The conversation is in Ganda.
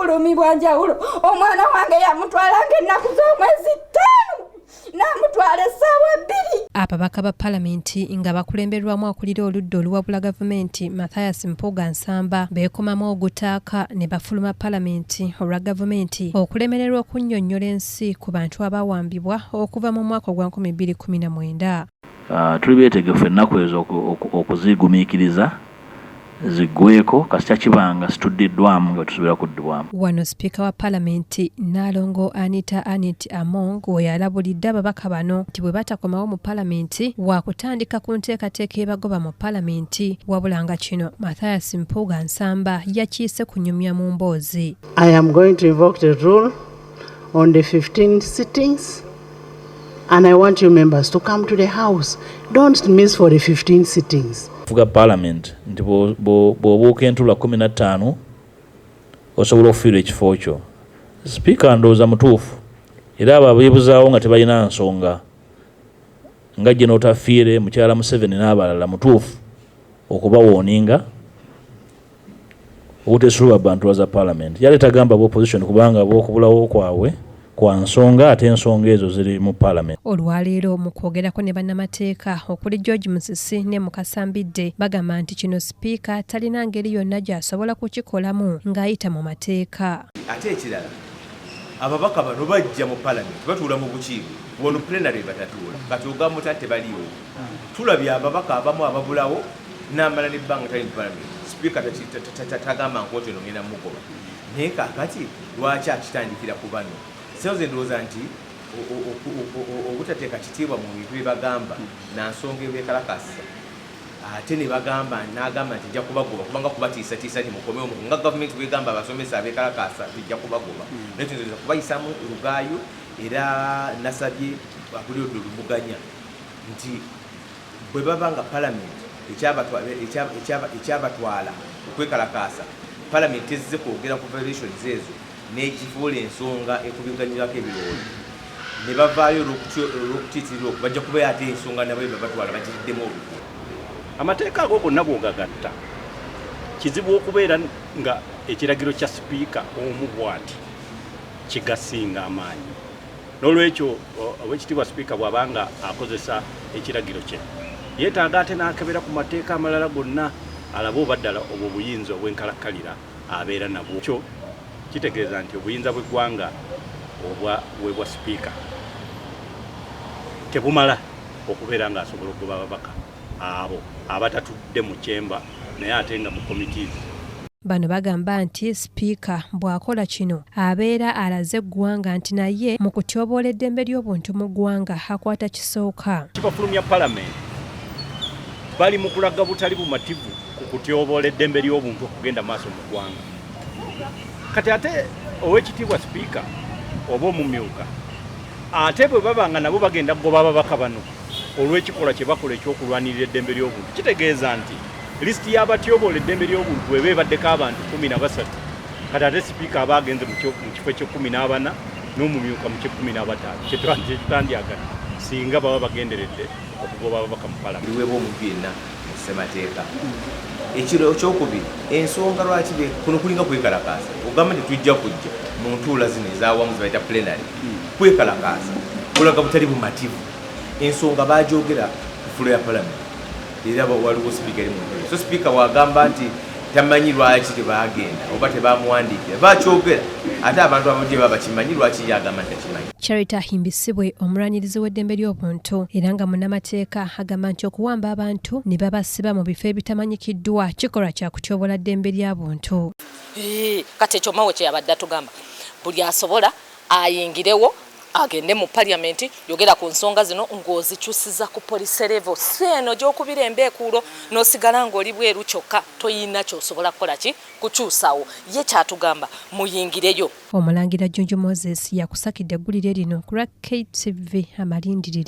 Bulumi bwa njawulo. Omwana wange yamutwalanga ennaku z'omwezi 5, n'amutwala essaawa 2. Ababaka ba Palamenti nga bakulemberwamu akulira oludda oluwabula gavumenti, Mathias Mpuuga Nsamba, beekomamu ogutaaka ne bafuluma Palamenti olwa gavumenti okulemererwa okunnyonnyola ensi ku bantu abawambibwa okuva mu mwaka ogwa 2019. Tuli beetegefu ennaku ezo okuzigumiikiriza ziggweeko, kasita kibanga situddiddwamu nga tusobola kuddibwamu. Wano Sipiika wa Palamenti, Nnaalongo Anita Annet Among, we yalabulidde ababaka bano nti bwe batakomawo mu Palamenti, waakutandika ku nteekateeka ebagoba mu Palamenti, wabula nga kino Mathias Mpuuga Nsamba yakiyise kunyumya mu mboozi. I am going to invoke the rule on the 15 sittings, and I want you members to come to the House. Don't miss for the 15 sittings. Fuga Parliament nti bw'obuuka entuula 15 osobola okufiirwa ekifo kyo. Sipiika ndowooza mutuufu, era abo abeebuzaawo nga tebalina nsonga nga General Otafiire, mukyala Museveni n'abalala, mutuufu okubawooninga obuteesuluba bantu za Parliament. Yali tagamba opposition, kubanga bw'okubulawo kwabwe kwa nsonga, ate ensonga ezo ziri mu Parliament. Olwaleero mu kwogerako ne bannamateeka okuli George Musisi ne Mukasa Mbidde, bagamba nti kino Sipiika talina ngeri yonna gy'asobola kukikolamu ng'ayita mu mateeka. Ate ekirala, ababaka bano bajja mu Palamenti, batuula mu bukiiko, wano plenary batatuula. Kati ogamba otya tebaliiwo? Tulabye ababaka abamu ababulawo n'amala nebbanga tali mu Palamenti, Sipiika tagamba nkooti eno ngenda mugoba. Naye kakati lwaki akitandikira ku bano? Nze ndowooza nti obutateeka kitiibwa mu bintu bye bagamba na nsonga ebeekalakasa, ate ne bagamba, n'agamba nti nja kubagoba, kubanga kubatiisatiisa nti mukomewo, nga gavumenti bwegamba abasomesa abeekalakasa nti nja kubagoba. Naye tuyinza kubayisamu lugaayo. Era nasabye akulira oludda oluvuganya nti bwe baba nga Palamenti ekyabatwala okwekalakaasa, Palamenti tezze kwogera ku violations ezo n'ekifuula ensonga ekubiganyirako ebirowoozo, ne bavaayo olw'okutiitirira okwo, bajja kubayo ate ensonga nabo babatwala bagiriddemu olukwe. Amateeka ago gonna bw'ogagatta, kizibu okubeera nga ekiragiro kya Sipiika omu bw'ati kigasinga amaanyi. N'olwekyo Owekitiibwa Sipiika bw'abanga akozesa ekiragiro kye, yeetaaga ate n'akebera ku mateeka amalala gonna, alabe oba ddala obwo obuyinza obwenkalakkalira abeera nabwo. Kyo kitegeeza nti obuyinza bw'eggwanga obwaweebwa Sipiika tebumala okubeera ng'asobola okugoba ababaka abo abatatudde mu chamber naye ate nga mu committees. Bano bagamba nti Sipiika bw'akola kino abeera alaze eggwanga nti naye mu kutyoboola eddembe ly'obuntu mu ggwanga akwata kisooka. Kibafulumya Palamenti bali mu kulaga butali bumativu ku kutyoboola eddembe ly'obuntu okugenda maaso mu ggwanga. Kati ate Owekitiibwa Sipiika oba omumyuka, ate bwe baba nga nabo bagenda kugoba ababaka bano olw'ekikolwa kye bakola ekyokulwanirira eddembe ly'obuntu, kitegeeza nti lisiti y'abatyoboola eddembe ly'obuntu bweba ebaddeko abantu 13, kati ate Sipiika aba agenze mu kifo ekyekumi n'abana n'omumyuka mu kyekumi n'abataano, kyetutandyagadde singa baba bagenderedde okugoba ababaka mu Palamenti. Liweebwa omuntu yenna mu ssemateeka. Ekiro ekyokubiri, ensonga lwaki kuno kulinga kwekalakaasa, ogamba nti tujja kujja mu ntuula zino ezawamu zebayita plenary, kwekalakaasa kulaga butali bumativu. Ensonga bagyogera ku floor ya Palamenti, era waliwo Sipiika eri mu ntebe. So Sipiika wagamba nti tamanyi lwaki tebagenda oba tebamuwandiikira, bakyogera, ate abantu abajje baba bakimanyi, lwaki ye agamba nti takimanyi? Charity Ahimbisibwe, omulwanirizi w'eddembe ly'obuntu era nga munnamateeka, agamba nti okuwamba abantu ne babasiba mu bifo ebitamanyikiddwa kikolwa kya kutyoboola ddembe lya buntu. Kati ekyo Mawe kyeyabadde atugamba, buli asobola ayingirewo, agende mu Paliamenti, yogera ku nsonga zino ng'ozikyusiza ku policy level, si eno gy'okubira embeekuulo n'osigala ng'oli bweru kyokka toyina ky'osobola kukola ki kukyusawo. Ye kyatugamba, muyingireyo. Omulangira Jjunju Moses yakusakidde eggulire lino ku lwa KTV Amalindirire.